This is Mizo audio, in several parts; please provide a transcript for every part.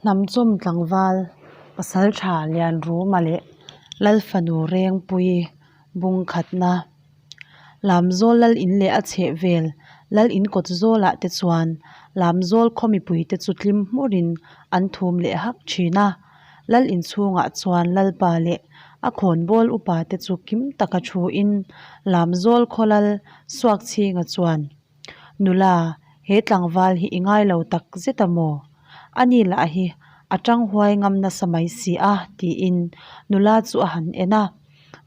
Hnamchawm tlangval Pasaltha Lianruma leh Lalfanu Rengpuii bung khatna Lamzawl lal in leh a chheh vel lal in kawt zawlah te chuan Lamzawl khaw mipui te chu tlim hmurin an thum leh hak thin a. Lal inchhungah chuan Lalpa leh a khawnbawl upa te chu kim taka thuin Lamzawl khaw lal Suakchhinga chuan, Nula, he tlangval hi i ngai lo tak zet a maw? Ani lah hi a tang huai ngam nasa mai si a, tiin nula chu a han en a.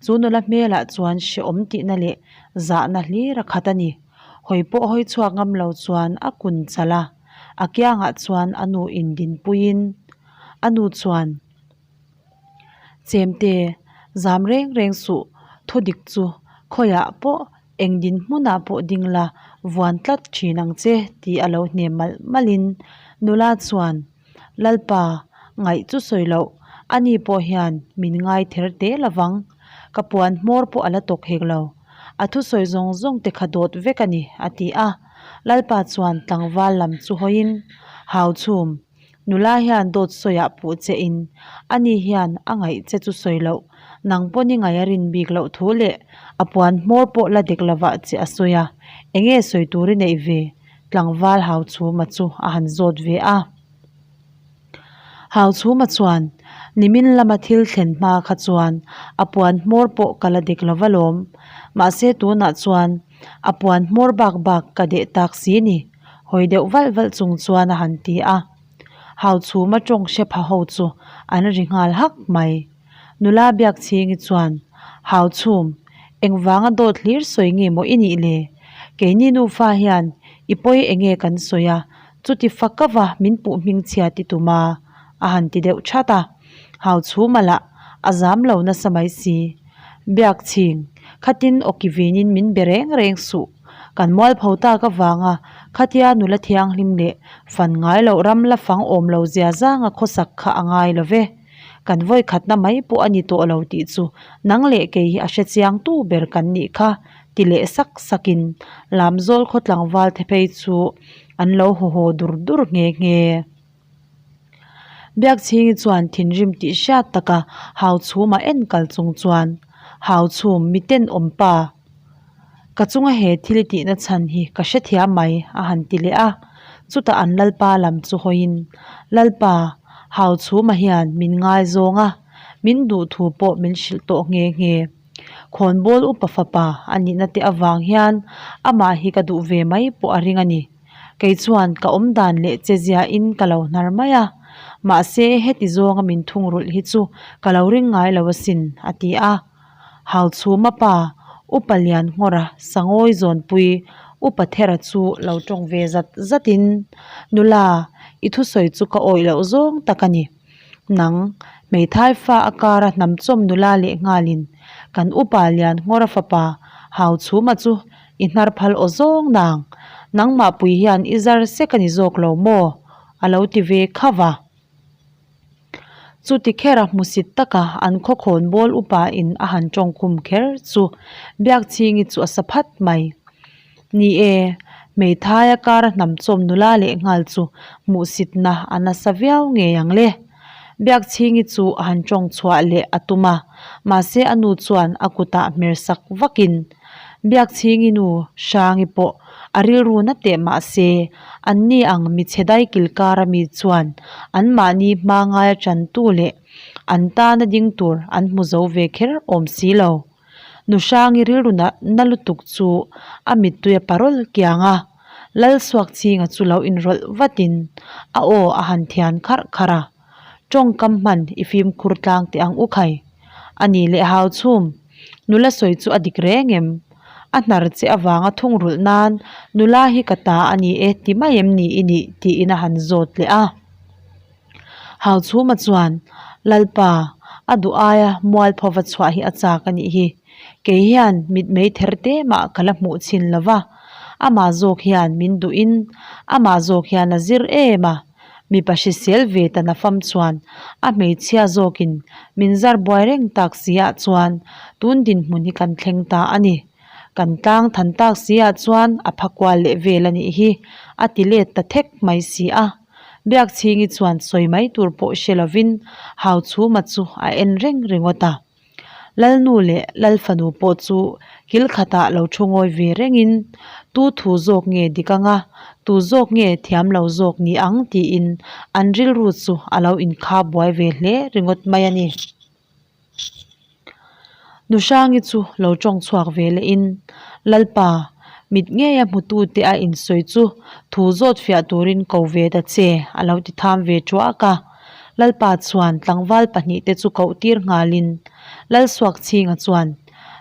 Chu nula hmelah chuan hrehawm tihna leh zahna hlir a khat a ni. Hawi pawh hawi chhuak ngam lo chuan a kun chalh a, a kiangah chuan a nu in dinpuiin a nu chuan, Chemte, zam reng reng suh, thudik chu khawiah pawh eng dinhmunah pawh ding la vuan tlat thin ang che tih a lo hnem malh malhin nula chuan, Lalpa, ngaih chu sawi loh, ani pawh hian min ngai ther teh lovang, ka puan hmawr pawh a la tawk hek lo, a thusawi zawng zawng te kha dawt vek a ni, a ti a. Lalpa chuan tlangval lam chu hawiin, Hauchhum, Nula hian dawt sawiah puh che in ani hian a ngaih che chu sawi loh, nang pawn i ngaih a rin bik loh thu leh a puan hmawr pawh la dek lovah che a sawi a, enge sawi tur i neih ve? Tlangval Hauchhuma chu a han zawt ve a. Hauchhuma chuan, Nimin lama thil thlen hma kha chuan a puan hmawr pawh ka la dek lova lawm, mahse tunah chuan a puan hmawr bak bak ka deh tak si ni. Hawi deuh valh valh chung chuan a han ti a. Hauchhuma tawng hre pha ho chu an ri nghal hak mai. Nula Biakchhingi chuan, Hauchhum, engvanga dawt hlir sawi nge maw i nih le? Keini nufa hian i pawi enge kan sawi a, chuti fak ava min puh hmingchhia ti tum a, a han ti deuh that a. Hauchhuma lah a zam lo nasa mai si. Biakchhing, khatin awki vinin min be reng reng suh. Kan mualpho tak avanga khatia nula thianghlim leh fan ngai loh ram la fang awm lo zia zanga khawsak kha a ngai lo ve. Kan vawi khatna mai pawh a ni tawh lo tih chu nang leh kei hi a hrechiang tu ber kan nih kha ti leh sak sakin Lamzawl khaw tlangval te phei chu an lo haw haw dur dur nghe nghe. Biakchhingi chuan thinrim tih hriat taka Hauchhuma en kal chung chuan, Hauchhum, miten awm pa. Ka chunga he thil i tihna chhan hi ka hrethiam mai, a han ti leh a. Chutah an Lalpa lam chu hawiin, Lalpa, Hauchhuma hian min ngaizawng a, min duh thu pawh min hrilh tawh nghe nghe. Khawnbawl upa fapa a nihna te avang hian amah hi ka duh ve mai pawh a ring a ni. Kei chuan ka awm dan leh che ziahin ka lo hnar mai a, mahse heti zawnga min thungrulh hi chu ka lo ring ngai lo asin, a ti a. Hauchhuma pa, Upa Lianngawra Sangawi Zawnpui Upa Thera chu lo tawng ve zat zatin, Nula, i thusawi chu ka awih loh zawng tak a ni. Nang, hmeithai fa a kara hnamchawm nula leh nghalin kan Upa Lianngawra fapa Hauchhuma chu I hnar phal aw zawng nang, nangmah pui hian i zar sek a ni zawk lo maw? a lo ti ve khauh a. Chuti khera hmusit taka an khawkhawn bawl upa in a han tawngkhum kher chu Biakchhingi chu a sa phat mai. Ni e, hmeithai a kara hnamchawm nula leh nghal chu hmuhsitna a nasa viau ngei ang le. Biakchhingi chu a han tawng chhuah leh a tum a, mahse a nu chuan a kutah hmer sak vakin Biakchhingi nu Hrangi pawh a rilru na teh mahse anni ang michhe daikil kara mi chuan anmahni hma ngaia tantu leh an tana ding tur an hmu zo ve kher awm si lo. Nu Hrangi rilru na na lutuk chu a mittui a parawl kiang a, Lalsuakchhinga chu lo inrawlh vatin a aw a han thian kharh kharh a. Tawngkam hman i fimkhur tlang teh ang u khai. A nih leh hau chhum, nula sawi chu a dik reng em? A hnar che avanga thungrulh nan nula hi ka ta a ni e ti mai em ni i nih? tiin a han zawt leh a. Hau chhuma chuan, Lalpa, a duh aia mualphova chhuah hi a chak a nih hi. Kei hian mitmei ther te mah ka la hmuh chhin lo va, amah zawk hian min duhin amah zawk hian a zir em a. Mipa hrisel ve ta nafam chuan a hmeichhia zawkin min zar buai reng tak si ah chuan tun dinhmun hi kan thleng ta a ni. Kan tlang than tak si ah chuan a pha kual leh vel a nih hi a ti let ta thek mai si a. Biakchhingi chuan sawi mai tur pawh hre lovin Hauchhuma chu a en reng ringawt a. Lalnu leh Lalfanu pawh chu kil khatah lo thu ngawi ve rengin tu thu zawk nge dik anga, tu zawk nge thiam lo zawk ni ang tiin an rilru chu a lo inkhap buai ve hle ringawt mai a ni. Nuhrangi chu lo tawng chhuak ve lehin Lalpa, mit ngeia hmutute a insawi chu thu zawt fiah turin ko ve ta che a lo ti tham ve tuak a. Lalpa chuan tlangval pahnihte chu koh tir nghalin Lalsuakchhinga chuan,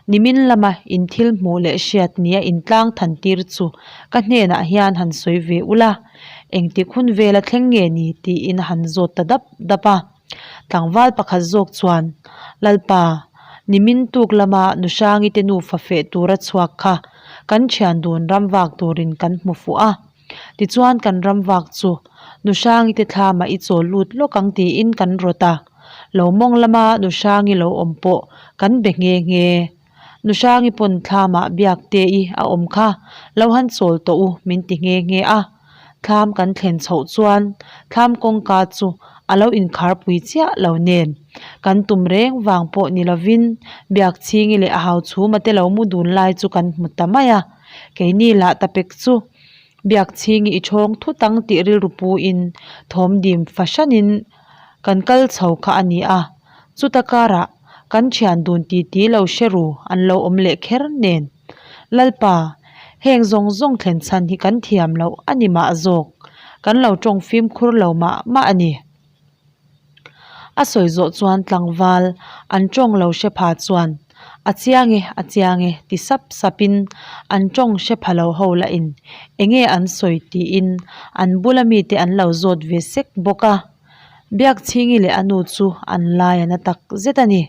Nimin lama in thil hmuh leh hriat nia intlang than tir chu ka hnenah hian han sawi ve ula, engtik hun vela thleng nge ni tiin a han zawt ta dap dap a. Tlangval pakhat zawk chuan, Lalpa, nimin tuk lama Nuhrangi te nufa feh tura chhuak kha kan thian dun ram vak turin kan hmu fuh a. Tichuan kan ram vak chu Nuhrangi te thlamah i chawl lut lawk ang tiin kan rawt a. Lo mawng lama Nuhrangi lo awm pawh kan be nghe nghe. Nuhrangi pawn thlamah biak te i a awm kha lo han chawl tawh u min ti nghe nghe a. Thlam kan thlen chhoh chuan thlam kawngka chu a lo inkharpui chiah lo nen kan tum reng vang pawh ni lovin Biakchhingi leh a hauchhuma te lo mu dun lai chu kan hmu ta mai a. Keini lah ta pek chu Biakchhingi i thawng thut ang tih rilru puin thawmdim fahranin kan kal chho kha a ni a, chuta karah kan thian dun titi lo hre ru an lo awm leh kher nen. Lalpa, heng zawng zawng thlen chhan hi kan thiam loh a ni mah zawk, kan lo tawng fimkhur lo mah mah a ni. A sawi zawh chuan tlangval an tawng lo hre pha chuan, A chiang e, a chiang e, ti sap sapin an tawng hre pha lo ho lahin enge an sawi tiin an bula mite an lo zawt ve sek bawk a. Biakchhingi leh a nu chu an lai a na tak zet a ni.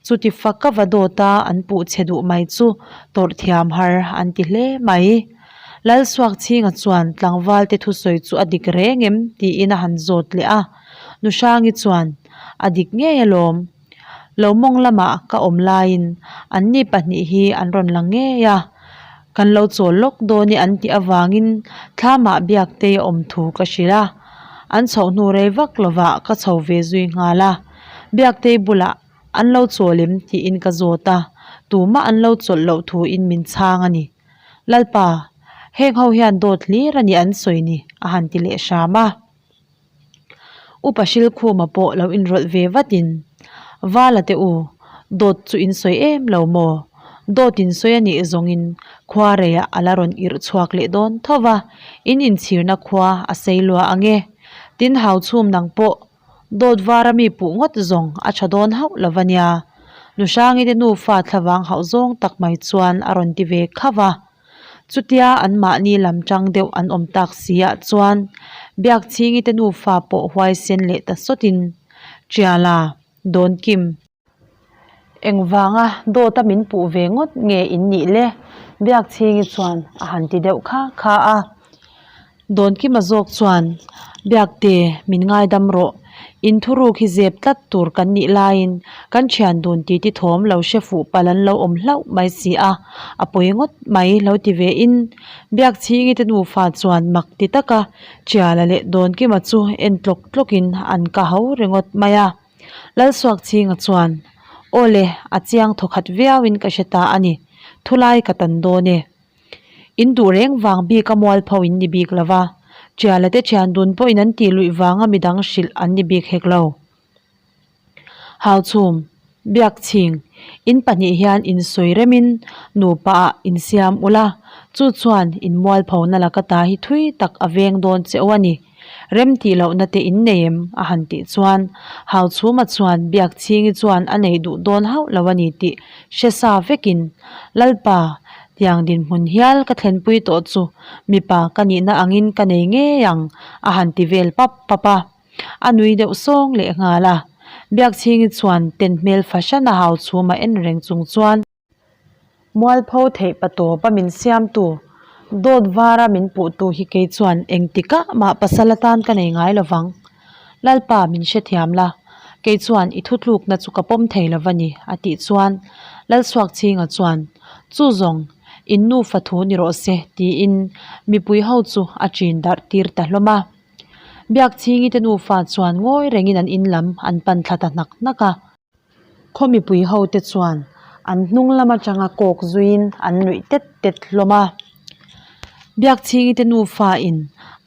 Chuti fak a va dawt a an puh chhe duh mai chu tawrh thiam har an ti hle mai. Lalsuakchhinga chuan tlangval te thusawi chu a dik reng em tiin a han zawt leh a. Nuhrangi chuan, A dik ngei alawm. Lo mawng lamah ka awm laiin anni pahnih hi an rawn lang ngei a. Kan lo chawl lawk dawn e an tih avangin thlamah Biaktei a awm thu ka hrilh a. An chhoh hnu rei vak lovah ka chho ve zui nghal a. Biaktei bulah an lo chawl em tiin ka zawt a, tumah an lo chawlh loh thuin min chhang a ni. Lalpa, heng ho hian dawt hlir a ni an sawi ni a han ti leh hram a. Upa Hrilkhuma pawh lo inrawlh ve vatin, Vala te u, dawt chu in sawi em lo maw? Dawt in sawi a nih zawngin khua reiah a la rawn irh chhuak leh dawn tho va, in inchhirna khua a sei lua ang e. Tin hauchhum nang pawh Dawt vara mi puh ngawt zawng a tha dawn hauh lo va nia. Nuhrangi te nufa thlavang hauh zawng tak mai chuan a rawn ti ve khauh a. Chutia anmahni lam tang deuh an awm tak si ah chuan Biakchhingi te nufa pawh huaisen leh ta sawtin, Tiala, Dawnkim. Engvanga dawta min puh ve ngawt nge in nih le? Biakchhingi chuan a han ti deuh kha kha a. Dawnkima zawk chuan, Biakte, min ngaidam rawh. In thuruk hi zep tlat tur kan nih laiin kan thian dun titi thawm lo hre fuh palh an lo awm hlauh mai si a, a pawi ngawt mai lo ti ve in Biakchhingi te nufa chuan mak ti taka Tiala leh Dawnkima chu en tlawk tlawkin an ka ho ringawt mai a. Lalsuakchhinga chuan, Aw le, a chiang thawkhat viauin ka hre ta a ni. Thulai ka tan dawn e. In duh reng vang bik a mualpho in ni bik lo va, Ṭiala te ṭhian dun pawhin an tih luih vanga midang hrilh an ni bik hek lo. Hauchhum, Biakchhing, in pahnih hian insawi remin nupa ah insiam ula, chu chuan in mualphona laka ta hi thui tak a veng dawn che u a ni. Rem tih lohna te in nei em? a han tih chuan Hauchhuma chuan Biakchhingi chuan a nei duh dawn hauh lo a ni tih hre sa vekin, Lalpa, tiang dinhmun hial ka thlenpui tawh chu mipa ka nihna angin ka nei ngei ang a han ti vel pap pap a. A nui deuh sawng leh nghal a. Biakchhingi chuan ten hmel fahran a Hauchhuma en reng chung chuan, Mualpho theih patawpa min siamtu, dawt vara min puhtu hi kei chuan engtikah mah pasal atan ka nei ngai lo vang. Lalpa min hrethiam la, kei chuan i thutlukna chu ka pawm thei lo va ni, a tih chuan Lalsuakchhinga chuan, Chu zawng, in nufa thu ni rawh se, tiin mipui ho chu a chin darh tir ta hlawm a. Biakchhingi te nufa chuan ngawi rengin an in lam an pan thla ta hnak hnak a. Khaw mipui ho te chuan an hnung lam atanga kawk zuiin an nuih tet tet hlawm a. Biakchhingi te nufa in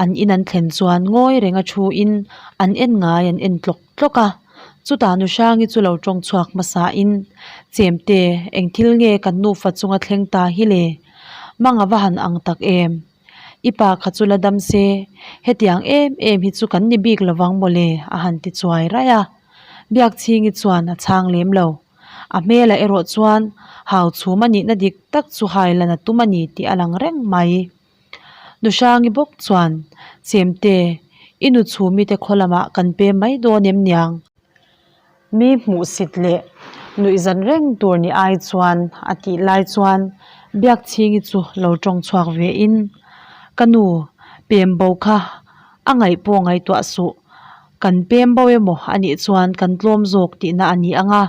an in an thlen chuan ngawi renga thu in an en ngai an en tlawk tlawk a. Chutah nu Hrangi chu lo tawng chhuak hmasa in, Chemte, eng thil nge kan nufa chunga thleng ta hi le? Manga va han ang tak em? I pa kha chu la dam se, hetiang em em hi chu kan ni bik lovang mawle a han ti chuai raih a. Biakchhingi chuan a chhang lem lo. A hmelah erawh chuan hau chhum a nihna dik tak chu hailan a tum a ni tih a lang reng mai. Nuhrangi bawk chuan, Chemte, i nu chhumi te khaw lamah kan pem mai dawn em niang? Mi hmuhsit leh nuihzat reng tur ni ai chuan a tih lai chuan Biakchhingi chu lo tawng chhuak ve in, Ka nu, pem bo kha a ngaih pawh ngaihtuah suh. Kan pem bo emaw a nih chuan kan tlawm zawk tihna a ni ang a,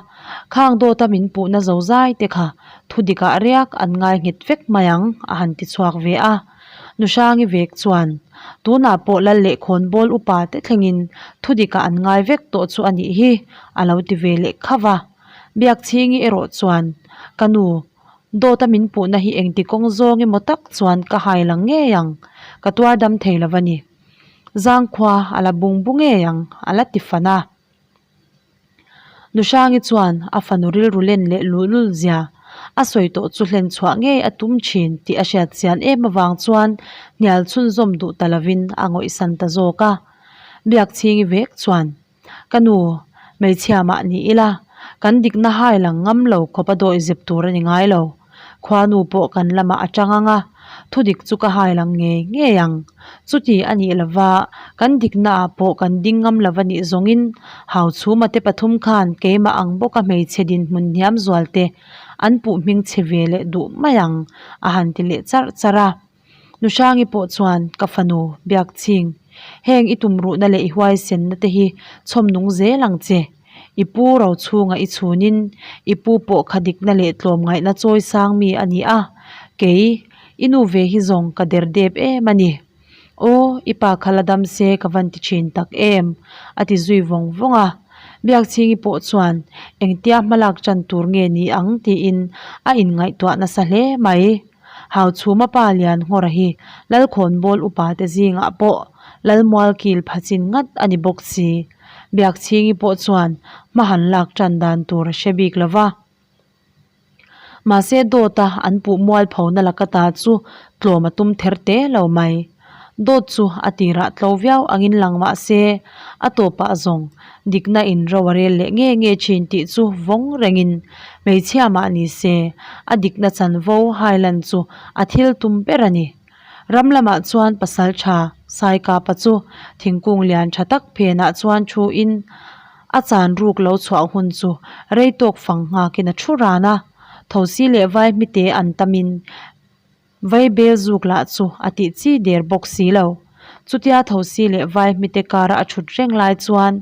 khang dawta min puhna zo zai te kha thu dikah riak an ngai nghet vek mai ang a han ti chhuak ve a. Nuhrangi vek chuan, Tunah pawh lal leh khawnbawl upa te thlengin thu dikah an ngai vek tawh chu a nih hi, a lo ti ve leh khauh a. Biakchhingi erawh chuan, Ka nu, dawta min puhna hi engti kawng zawng emaw tak chuan ka hai lang ngei ang, ka tuar dam thei lo va ni. Zangkhua a la bung bu ngei ang, a la ti fan a. Nuhrangi chuan a fanu rilru len leh luhlul zia a sawi tawh chu hlen chhuah ngei a tum thin tih a hriat chian em avang chuan hnial chhunzawm duh ta lovin a ngawihsan ta zawk a. Biakchhingi vek chuan, Ka nu, hmeichhia mah ni ila, kan dikna hai lang ngam lo khawp a dawihzep tur a ni ngai lo. Khuanu pawh kan lamah a tang ang a, thudik chu ka hai lang ngei ngei ang. Chuti a nih lova, kan diknaah pawh kan ding ngam lova nih zawngin Hauchhuma te pathum khan keimah ang bawka hmeichhe dinhmun hniam zual te an puh hming chhe ve leh duh mai ang, a han ti leh charh charh a. Nuhrangi pawh chuan, Ka fanu, Biakchhing, heng i tumruhna leh i huaisenna te hi chhawm nung zel ang che. I pu ro chhunga i chhunin i pu pawh kha dikna leh tlawmngaihna chawi sang mi a ni a, kei, i nu ve hi zawng ka der dep em a ni. Aw, i pa kha la dam se ka van ti thin tak em? a ti zui vawng vawng a. Biakchhingi pawh chuan engtia hmalak tan tur nge ni ang tiin a inngaihtuah nasa hle mai. Hauchhuma pa lian nghawra hi Lalkhawnbawl upa te zingah pawh Lalmual kil phachin ngat a ni bawk si. Biakchhingi pawh chuan hma han lak tan dan tur a hre bik lo va. Mahse dawta an puh mualphona laka ta chu tlawm a tum ther te lo mai. Dawt chu a tirah tlo viau angin lang mah se a tawpah zawng dikna in ro a rel leh nge nge thin tih chu vawng rengin hmeichhia mah ni se a dikna chanvo hailan chu a thil tum ber a ni. Ram lamah chuan pasal tha Saikapa chu thingkung lian tha tak phenah chuan thu in a chan ruk lo chhuah hun chu rei tawk fang nghakin a thu ran a, thosi leh vai hmite an tamin Vai bel zuk lah chu a tih chi der bawk si lo. Chutia thosi leh vai hmite kara a thut reng lai chuan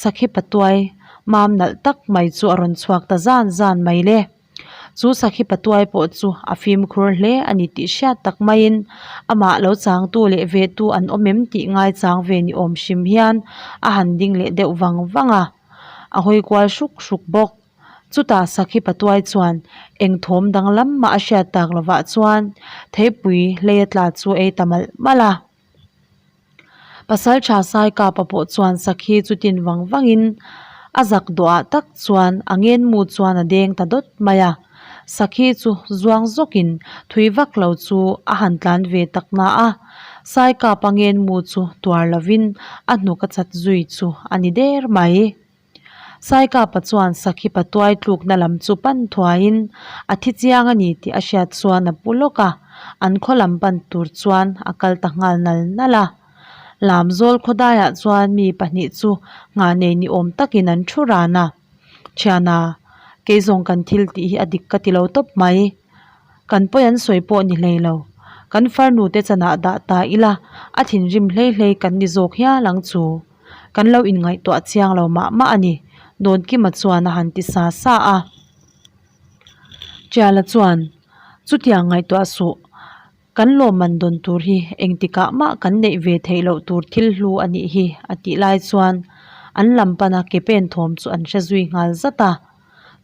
sakhi patuai mam nalh tak mai chu a rawn chhuak ta zan zan mai le. Chu sakhi patuai pawh chu a fimkhur hle a ni tih hriat tak maiin amah lo changtu leh vetu an awm em tih ngaichang ve ni awm hrim hian a han ding leh deuh vang vang a, a hawi kual hruk hruk bawk. Chutah Sakhi Patuai chuan eng thawm danglam mah a hriat tak lovah chuan theipui hlei a tla chu ei ta malh malh a. Pasaltha Saikapa pawh chuan Sakhi chu tin vang vangin a zak dawhah tak chuan a ngenmu chuan a deng ta dawt mai a. Sakhi chu zuang zawkin thui vak lo chu a han tlan ve tak na a, Saikapa ngenmu chu tuar lovin a hnuk a chat zui chu a ni der mai. Saikapa chuan Sakhi patuai tlukna lam chu pan thuaiin a thi chiang a ni tih a hriat chuan a pu lawk a, an khaw lam pan tur chuan a kal ta nghal nal nal a. Lamzawl khawdaiah chuan mi pahnih chu nghah nei ni awm takin an thu ran a, Thiana, kei zawng kan thil tih hi a dik ka ti lo tawp mai. Kan pawi an sawi pawh ni hlei lo. Kan farnu te chanah dah ta ila a thinrim hlei hlei kan ni zawk hial ang chu. Kan lo inngaihtuah chiang lo mah mah a ni, Dawnkima chuan a han ti sa sa a. Tiala chuan, Chutiang ngaihtuah suh. Kan lawmman dawn tur hi engtikah mah kan neih ve theih loh tur thil hlu a nih hi a tih lai chuan an lam pana ke pen thawm chu an hre zui nghal zat a.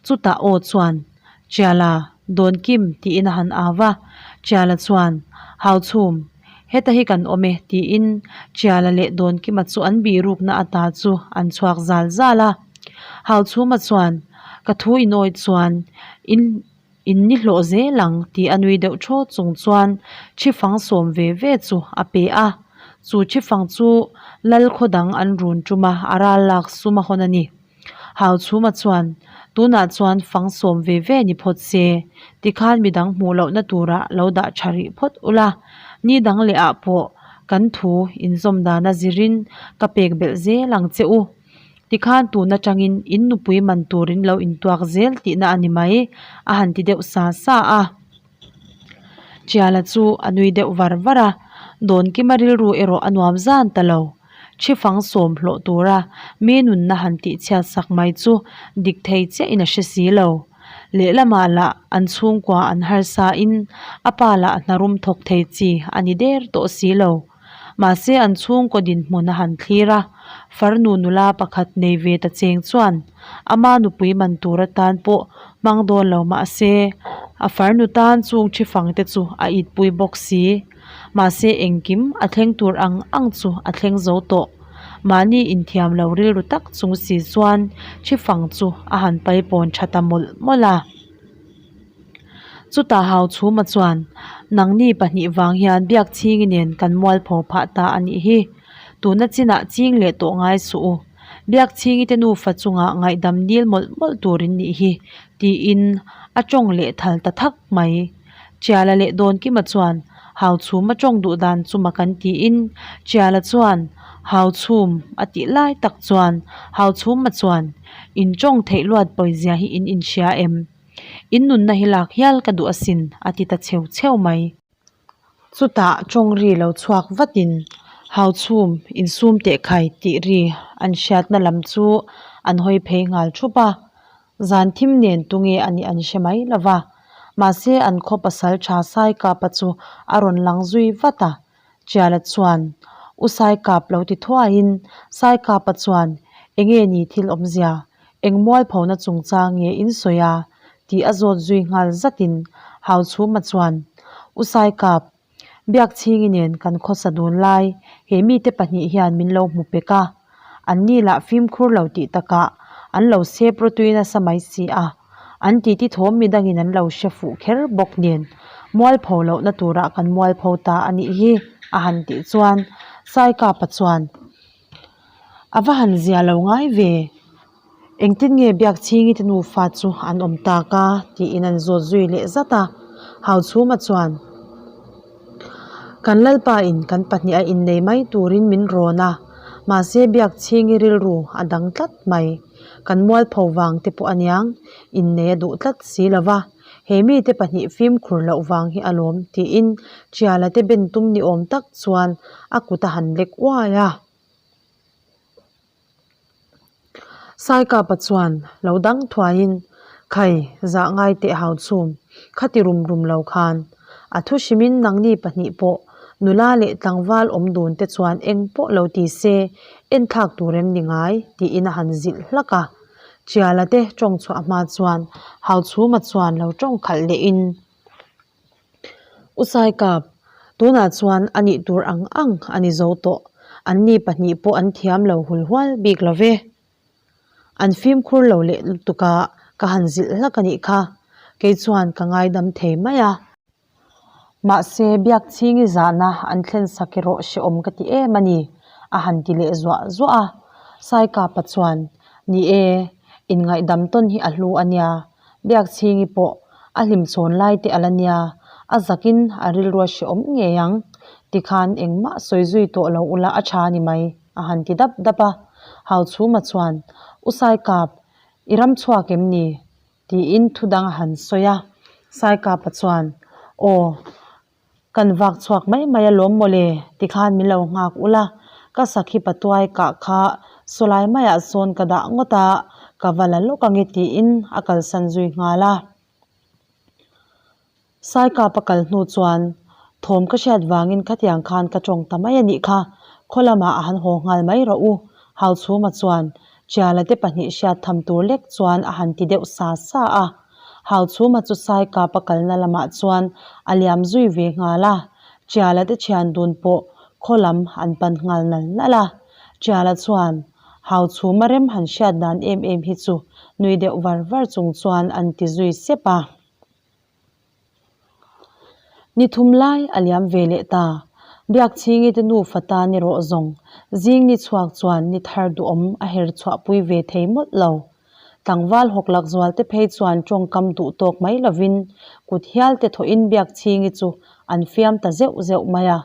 Chutah aw chuan, Chiala, dawn kim tiin a han au a. Chiala chuan, Hauchhum, heta hi kan awm e tiin Chiala leh Dawnkima chu an bihrukna ata chu an chhuak zal zal a. Hauchhuma chuan, Ka thu inawi chuan in In ni hlawh zel ang tih a nui deuh thaw chung chuan thi fang sawm ve ve chu a pe a. Chu thi fang chu lal khaw dang an run tum a, a ral lak sum a hawn a ni. Hau chhuma chuan, Tunah chuan fang sawm ve ve ni phawt se, tikhan midang hmuh lohna turah lo dah tha rih phawt ula, ni dang leh ah pawh kan thu inzawm dana zirin ka pek belh zel ang che u. Tikhan tun atangin in nupui man turin lo intuak zel tihna a ni mai, a han ti deuh sa sa a. Chiala chu a nui deuh var var a, Dawnkima rilru erawh a nuam zan ta lo. Thi fang sawm hlawh tura mi nunna han tihchhiat sak mai chu dik thei chiahin a hre si lo. Lehlamah lah an chhungkua an harsa in a pa lah hnarum thawk thei chi a ni der tawh si lo. Mahse an chhungkaw dinhmun a han thlir a, farnu nula pakhat nei ve ta cheng chuan ama nupui man tur atan pawh hmang dawn lo mahse a farnu tan chung thi fang te chu a itpui bawk si. Mahse engkim a thleng tur ang ang chu a thleng zo tawh. Mahni inthiam lo rilru tak chung si chuan thi fang chu a han paipawn tha ta mawlh mawlh a. Chutah Hauchhuma chuan, Nangni pahnih vang hian Biakchhingi nen kan mualpho phah ta a nih hi. Tuna chinah ching leh tawh ngai suh u. Biakchhingi te nufa chungah ngaihdam nil mawlh mawlh tur in nih hi, tiin a tawng leh thal ta thak mai. Chiala leh Dawnkima chuan Hauchhuma tawng duh dan chu mak an tiin Chiala chuan Hauchhum a tih lai tak chuan Hauchhuma chuan, In tawng theih luat pawizia hi in inhria em? In nunna hi lak hial ka duh asin, a ti ta cheu cheu mai. Chutah tawng ri lo chhuak vatin Hauchhum insum teh khai tih ri an hriatna lam chu an hawi phei nghal thup a. Zan thim nen tunge a nih an hre mai lo va. Mahse an khaw pasal tha Saikapa chu a rawn lang zui vat a. Chiala chuan, U Saikap lo ti thuaiin Saikapa chuan, Enge ni thil awmzia? Eng mualphona chungchang nge in sawi a? tih a zawt zui nghal zatin Hauchhuma chuan, U Saikap, Biakchhingi nen kan khawsa dun lai, he mite pahnih hian min lo hmu pek a. Anni lah fimkhur lo tih takah an lo sep rawtui nasa mai si a. An titi thawm midangin an lo hre fuh kher bawk nen mualpho lohna turah kan mualpho ta a nih hi a han tih chuan Saikapa chuan a va han zia lo ngai ve. Engtin nge Biakchhingi te nufa chu an awm tak a? tiin an zawt zui leh zat a. Hauchhuma chuan, Kan Lalpa in kan pahnih a innei mai turin min rawn a, mahse Biakchhingi rilru a dang tlat mai. Kan mualpho vang te pawh aniang, innei a duh tlat si lo va, he mite pahnih fimkhur loh vang hi alawm tiin Chiala te ben tum ni awm tak chuan a kut a han lek uai a. Saikapa chuan lo dang thuaiin, Khai, zah ngai teh hau chhum, khati rum rum lo khan. A thu hrimin nangni pahnih pawh nula leh tlangval awm dun te chuan eng pawh lo ti se, enthlak tur em ni ngai? tiin a han zilh hlak a. Chiala te tawng chhuah hma chuan Hauchhuma chuan lo tawng khalh lehin, U Saikap, tunah chuan a nih tur ang ang a ni zo tawh. Anni pahnih pawh an thiam lo hul hual bik lo ve. An fimkhur lo leh lutuk a, ka han zilh hlak a nih kha. Kei chuan ka ngaidam thei mai a. Mahse, Biakchhingi zahna an thlen sak erawh hrehawm ka ti em a ni, a han ti leh zuah zuah a. Saikapa chuan, Ni e, inngaihdam tawn hi a hlu a nia. Biakchhingi pawh a hlimchhawn lai te a la nia, a zakin a rilru a hrehawm ngei ang. Tikhan engmah sawi zui tawh lo ula a tha ni mai, a han ti dap dap a. Hauchhuma chuan, U Saikap, i ram chhuak em ni? tiin thu dang a han sawi a. Saikapa chuan, Aw, Kan vak chhuak mai mai alawm mawle tikhan min lo nghak ula, ka sakhi patuai kah kha sawlai maiah sawn ka dah ngawt a, ka va la lawk ange tiin a kalsan zui nghal a. Saikap a kal hnu chuan. Thawm ka hriat vangin khatiang khan ka tawng ta mai a nih kha, khaw lamah a han haw nghal mai rawh u, Hauchhuma chuan Chiala te pahnih hriat tham tur lek chuan a han ti deuh sa sa a. Hauchhuma chu Saikapa kalna lamah chuan a liam zui ve nghal a, Chiala te thian dun pawh khaw lam an pan nghal nal nal a. Chiala chuan Hauchhuma rem han hriat dan em em hi chu nui deuh var var chung chuan an ti zui sep a. Ni thum lai a liam ve leh ta. Biakchhingi te nufa tan erawh zawng zing ni chhuak chuan ni thar duhawm a her chhuahpui ve thei mawlh lo. Tlangval hawklak zual te phei chuan tawngkam duh tawk mai lovin kut hial te thawhin Biakchhingi chu an fiam ta zeuh zeuh mai a.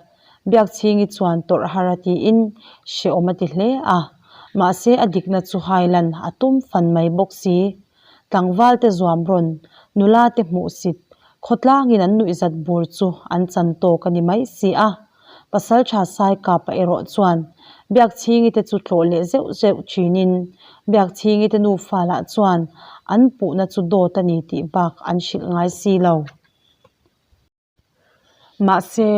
Biakchhingi chuan tawrh har a tiin hrehawm a ti hle a. Mahse a dikna chu hailan a tum fan mai bawk si. Tlangval te zuam rawn, nula te hmuhsit, khawtlangin an nuihzat bur chu an chan tawk a ni mai si a. Pasaltha Saikapa erawh chuan Biakchhingi te chu tlawh leh zeuh zeuh thinin Biakchhingi te nufa lah chuan an puhna chu dawt a ni tih bak an hrilh ngai si lo. Mahse,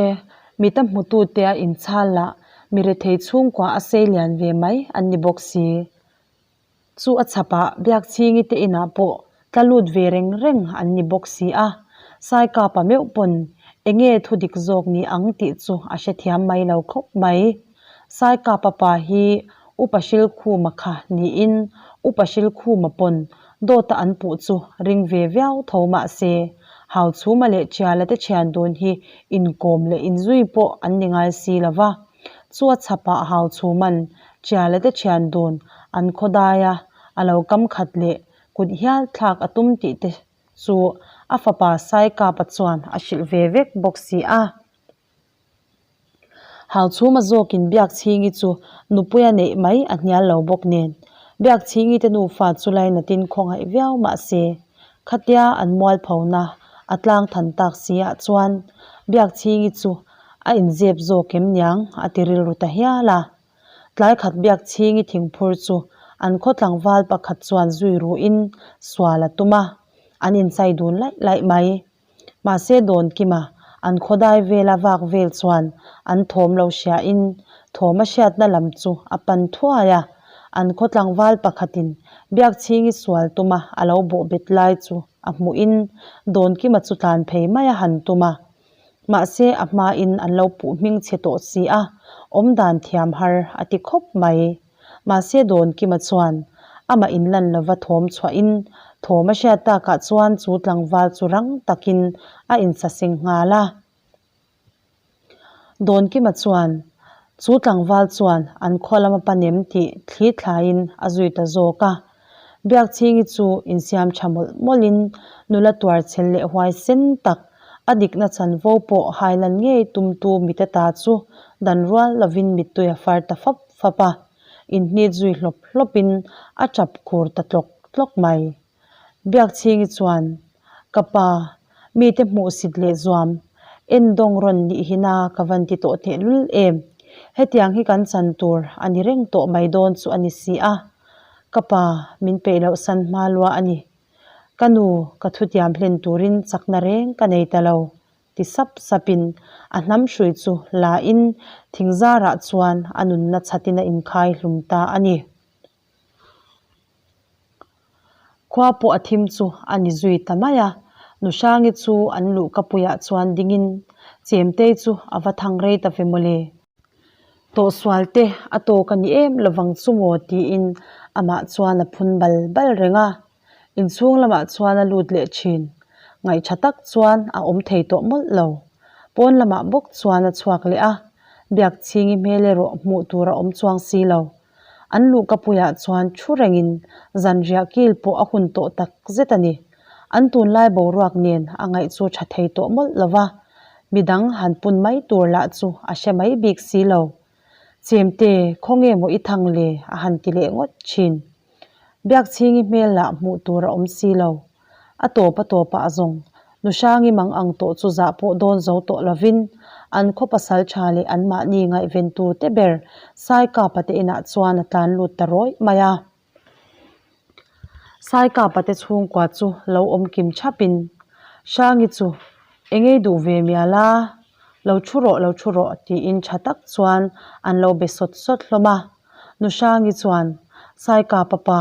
mita hmutute a inchhal lah mi rethei chhungkua a sei lian ve mai an ni bawk si. Chu a chhapah Biakchhingi te inah pawh tla lut ve reng reng an ni bawk si a, Saikapa meuh pawn enge thu dik zawk ni ang tih chu a hrethiam mai lo khawp mai. Saikapa pa hi Upa Hrilkhuma kha niin Upa Hrilkhuma pawn Dawta an puh chu ring ve viau tho mah se, Hauchhuma leh Chiala te thian dun hi inkawm leh inzui pawh an ni ngai si lo va. Chu a chhapah Hauchhuma'n Chiala te thian dun an khaw daia a lo kam khat leh kut hial thlak a tum tih te chu a fapa Saikapa chuan a hrilh ve vek bawk si a. Hauchhuma zawkin Biakchhingi chu nupuia neih mai a hnial lo bawk nen, Biakchhingi te nufa chu lainatin khawngaih viau mah se, khatia an mualphona a tlang than tak si ah chuan Biakchhingi chu a inzep zawk em niang a ti rilru ta hial a. Tlai khat Biakchhingi thingphur chu an khaw tlangval pakhat chuan zui ruhin sual a tum a, an inchai dun laih laih mai. Mahse Dawnkima an khawdai vela vak vel chuan an thawm lo hriain thawm a hriatna lam chu a pan thuai a, an khaw tlangval pakhatin Biakchhingi sual tuma a lo bawh bet lai chu a hmuhin Dawnkima chu tlan phei mai a han tum a. Mahse a hmain an lo puh hming chhe tawh si a, awmdan thiam har a ti khawp mai. Mahse Dawnkima chuan amah inlan lova thawm chhuahin thawm a hriat takah chuan chu tlangval chu rang takin a insaseng nghal a. Dawnkima chuan chu tlangval chuan an khaw lama panem tih thli thlaiin a zui ta zawk a. Biakchhingi chu insiam tha mawlh mawlhin nula tuar chhel leh huai sen tak a dikna chanvo pawh hailan ngei tumtu mite ta chu dan rual lovin mittui a far ta fap fap a, inhnit zui hlawp hlawpin a tap khur ta tlawk tlawk mai. Biakchhingi chuan, Ka pa, mite hmuhsit leh zuam, endawng rawn nih hi na ka van ti tawh teh lul em? Hetiang hi kan chan tur a ni reng tawh mai dawn chu a ni si a. Ka pa, min peih loh san hma lua a ni. Ka nu, ka thutiam hlen turin chakna reng ka nei ta lo, ti sap sapin a hnam hrui chu la in thing zarah chuan a nunna chhatin a inkhai hlum ta a ni. Khua pawh a thim chu a ni zui ta mai a, Nuhrangi chu an luhkapuiah chuan dingin Chemtei chu a va thang rei ta ve mawle. Tawhsual te a tawk a ni em lovang chu maw tiin amah chuan a phun bal bal reng a, inchhung lamah chuan a lut leh thin. Ngaihṭha tak chuan a awm thei tawh mawlh lo. Pawn lamah bawk chuan a chhuak leh a, Biakchhingi hmel erawh hmuh tur a awm chuang si lo. An luhkapuiah chuan thu rengin zanriah kil pawh a hun tawh tak zet a ni. An tunlai boruak nen a ngaih chu tha thei tawh mawlh lo va, midang han pun mai tur lah chu a hre mai bik si lo. Chemte, khawnge maw i thang le? a han ti leh ngawt thin. Biakchhingi hmel lah hmuh tur a awm si lo. A tawp a tawpah zawng Nuhrangi mang ang tawh chu zah pawh dawn zo tawh lovin an khaw pasal tha leh anmahni ngaihventu te ber Saikapa te inah chuan a tlan lut ta rawih mai a. Saikapa te chhungkua chu lo awm kim thapin Hrangi chu engei duh ve mial a? Lo thu rawh, lo thu rawh, tiin tha tak chuan an lo be sawt sawt hlawm a. Nuhrangi chuan, Saika papa,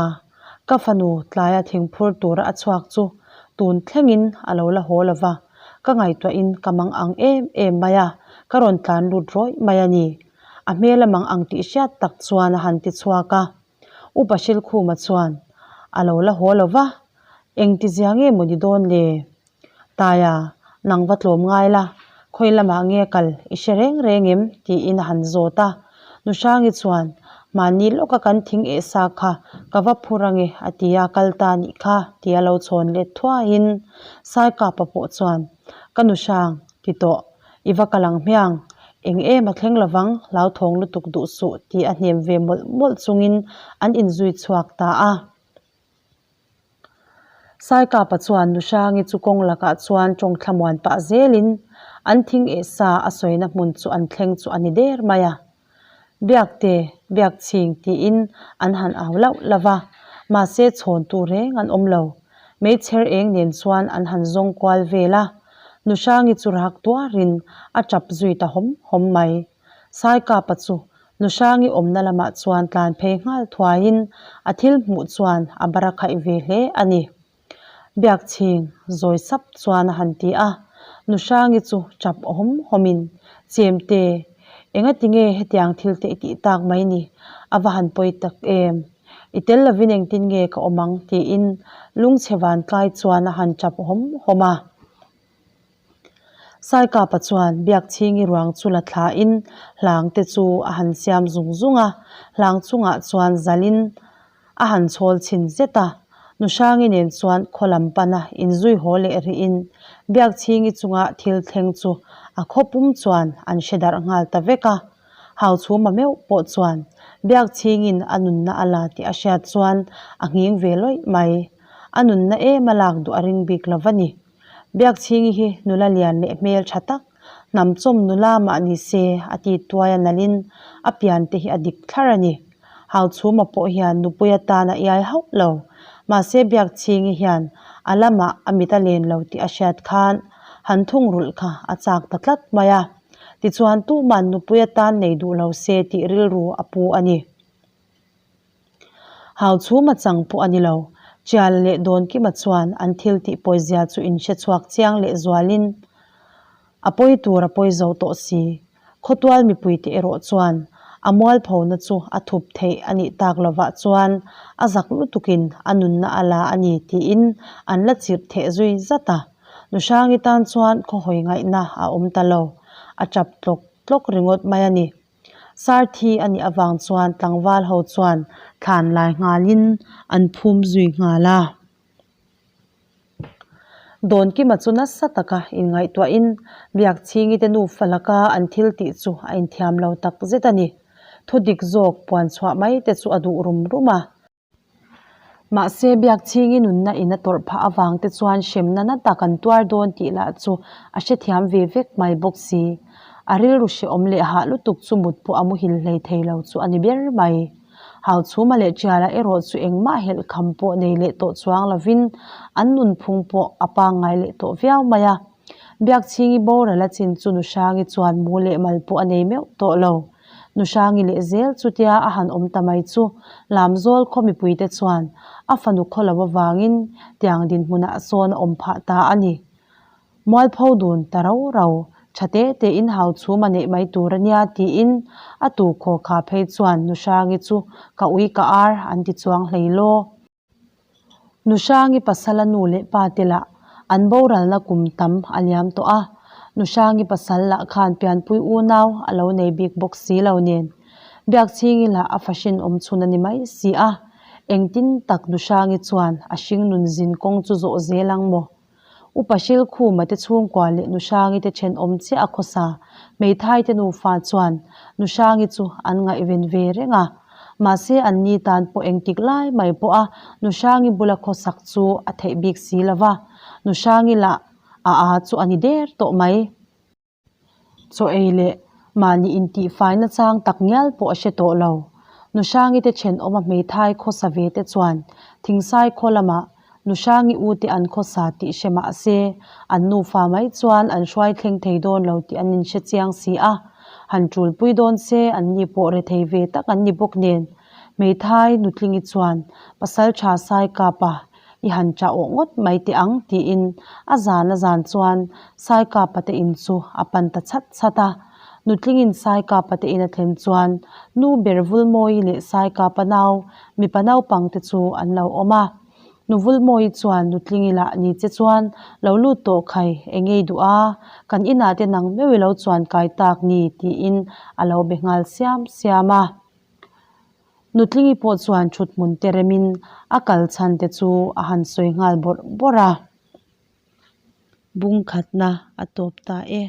ka fanu tlaia thingphur tura a chhuak chu tun thlengin a lo la haw lo va, ka ngaihtuahin ka mang ang em em mai a, ka rawn tlan lut rawih mai a ni. A hmel a mang ang tih hriat tak chuan a han ti chhuak a. Upa Hrilkhuma chuan, A lo la haw lo va, engtizia nge maw ni dawn le? Taia, nang va tlawm ngai la, khawi lamah nge kal i hre reng reng em? tiin a han zawt a. Nuhrangi chuan, Mahni lawka kan thing eh sa kha ka va phur ange a ti a, kal ta nih kha tia lo chhawn let thuaiin Saikapa pawh chuan, Ka Nuhrang, ti tawh, i va kal ang hmiang, eng em a thleng lovang, hlauthawng lutuk duh suh tih a hnem ve mawlh mawlh chungin an inzui chhuak ta a. Saikapa chuan Nuhrangi chu kawng lakah chuan tawng thlamuan pah zelin an thing eh sa a sawina hmun chu an thleng chu a ni der mai a. Biakte, Biakchhing tiin an han au lauh lauh va, mahse chhawntu reng an awm lo. Meichher eng nen chuan an han zawng kual vel a, Nuhrangi chu rak tuarin a tap zui ta hawm hawm mai. Saikapa chu Nuhrangi awmna lamah chuan tlan phei nghal thuaiin a thil hmuh chuan a bara khaih ve hle a ni. Biakchhing zawi sap chuan a han ti a, Nuhrangi chu tap awm hawmin, Chemte, engati nge hetiang thil te i tih tak mai ni? A va han pawi tak em? I tel lovin engtin nge ka awm ang? tiin lungchhe vantlai chuan a han tap awm hawm a. Saikapa chuan Biakchhingi ruang chu la thlain hlang te chu a han siam zung zung a, hlang chungah chuan zalin a han chhawl chhin zet a. Nuhrangi nen chuan khaw lam pana inzui haw leh rihin Biakchhingi chunga thil thleng chu a khaw pum chuan an hre darh nghal ta vek a. Hauchhuma meuh pawh chuan Biakchhingin a nunna a la tih a hriat chuan a nghing ve lawih mai. A nunna em a lak duh a ring bik lo va ni. Biakchhingi hi nula lian leh hmel tha tak, hnam chawm nula mah ni se a ti tuai a nalhin a pian te hi a dik thlar a ni. Hauchhuma pawh hian nupui atan a iai hauh lo. Mahse Biakchhingi hian a lamah a mit a len lo tih a hriat khan han thungrulh kha a chak ta tlat mai a. Tichuan tuman nupui atan nei duh lo se tih rilru a pu a ni. Hau chhuma chang pawh a ni lo. Chial leh Dawnkima chuan an thil tih pawizia chu in hre chhuak chiang leh zualin a pawi tur a pawi zo tawh si. Khawtual mipuite erawh chuan a mualphona chu a thup theih a nih tak lovah chuan a zak lutukin a nunna a la a ni tiin an la chirh theh zui zat a. Nuhrangi tan chuan khawhawi ngaihna a awm ta lo. A tap tlawk tlawk ringawt mai a ni. Sarthi a nih avang chuan tlangval ho chuan thlan lai nghalin an phum zui nghal a. Dawnkima chu nasa taka inngaihtuahin Biakchhingi te nufa laka an thil tih chu a inthiam lo tak zet a ni. Thudik zawk puan chhuah mai te chu a duh rum rum a. Mahse, Biakchhingi nunna in a tawrh phah avang te chuan hremna na tak an tuar dawn tih lah chu a hrethiam ve vek mai bawk si. A rilru hrehawm leh hah lutuk chu mut pawh a muhil hlei thei lo chu a ni ber mai. Hauchhuma leh Ṭiala erawh chu engmah helh kham pawh nei leh tawh chuang lovin an nunphung pawh a pangngai leh tawh viau mai a. Biakchhingi boral a chin chu Nuhrangi chuan mu leh mal pawh a nei meuh tawh lo. Nuhrangi leh zel chutia a han awm ta mai chu Lamzawl khaw mipuite chuan a fanu khaw lo avangin tiang dinhmunah sawn a awm phah ta a ni. Mualpho dun ta rau rau, tha te tein hau chhum a neih mai tur a nia tiin a tu khaw kha phei chuan Nuhrangi chu ka ui ka ar an ti chuang hlei law. Nuhrangi pasala nu leh pa te lah an boralna kum tam a liam tawh a, Nuhrangi pasal lah khan pianpui unau a lo nei bik bawk si lo nen. Biakchhingi lah a fahrin awm chhun a ni mai si a, engtin tak Nuhrangi chuan a hringnun zin kawng chu zawh zel ang maw? Upa Hrilkhuma te chhungkua leh Nuhrangi te thenawm chiah a khawsa. Hmeithai te nufa chuan Nuhrangi chu an ngaihven ve reng a. Mahse anni tan pawh engtik lai mai pawha Nuhrangi bula khawsak chu a theih bik si lo va. Nuhrangi lah a aa chu a ni der tawh mai. Chaw ei leh mahni intihfai nachang tak ngial pawh a hre tawh lo. Nuhrangi te thenawma hmeithai khawsa ve te chuan Thingsai khaw lamah. Nuhrangi u te an khawsa tih hre mah se, an nufa mai chuan an hruai thleng thei dawn lo tih an inhre chiang si a. Han ṭulpui dawn se an ni pawh rethei ve tak an ni bawk nen. Hmeithai nutlingi chuan Pasalṭha Saikapa i han ṭah awh ngawt mai teh ang tiin a zan a zan chuan Saikapa te in chu a pan ta chhat chhat a. Nutlingin Saikapa te in a thlen chuan nu ber Vulmawi leh Saikapa nau mipa naupang te chu an lo awm a. Nu Vulmawi chuan Nutlingi lah ni che chuan lo lut tawh khai eng ngei duh a, kan inah te nang meuh i lo chuan kai tak ni tiin a lo be nghal siam siam a. Nutlingi pawh chuan thut hmun te remin a kal chhan te chu a han sawi nghal bawrh bawrh a. Bung khatna a tawp ta e.